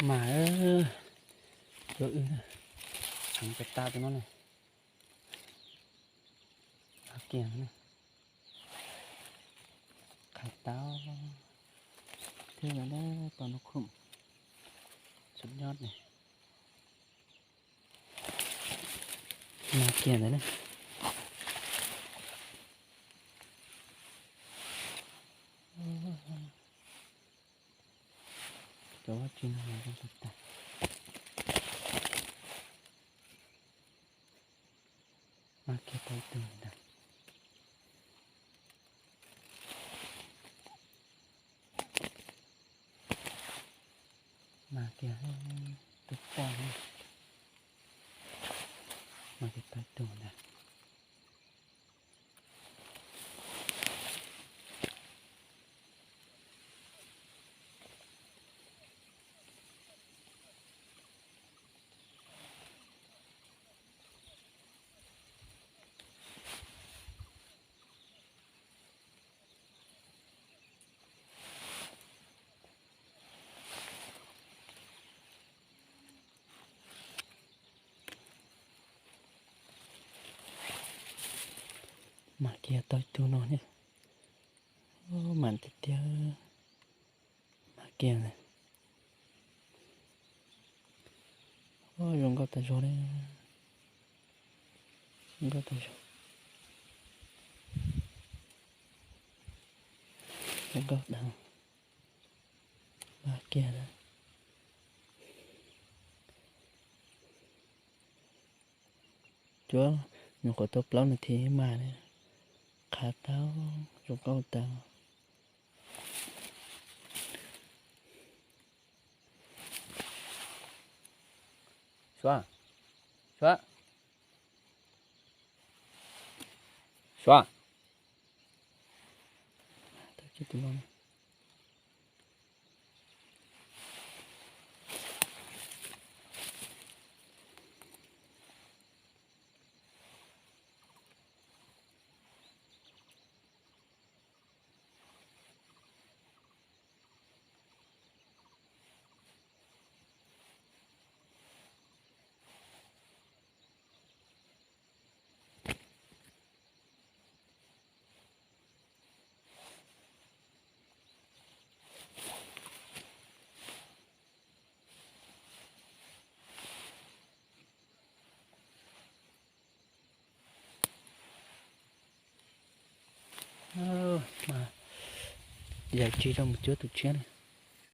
Mas, cov wb, tseev pes tas tus no ne. Mas kiag, qhav taub, thiab yog dab tom no khum, tsuas nyob ne. Mas kiag ntawd na. Cov vaj tse no mas zoo tag tag. Mas kiag tau ib tug ntag. Mas kiag tus poj, mas kiag tau ib tug ntag. Mas kiag tau ib tug no ne. Mas tiag tiag, mas kiag. Zoo nkauj tas zog li, zoo nkauj tas zog, zoo nkauj tas, mas kiag. Cuab nyuam qhuav tau plaub nas this mas li, qhav taub zoo nkauj tas. Suav, Suav, Suav. Mas yawm tsis rau mus cuab tus tshiab na.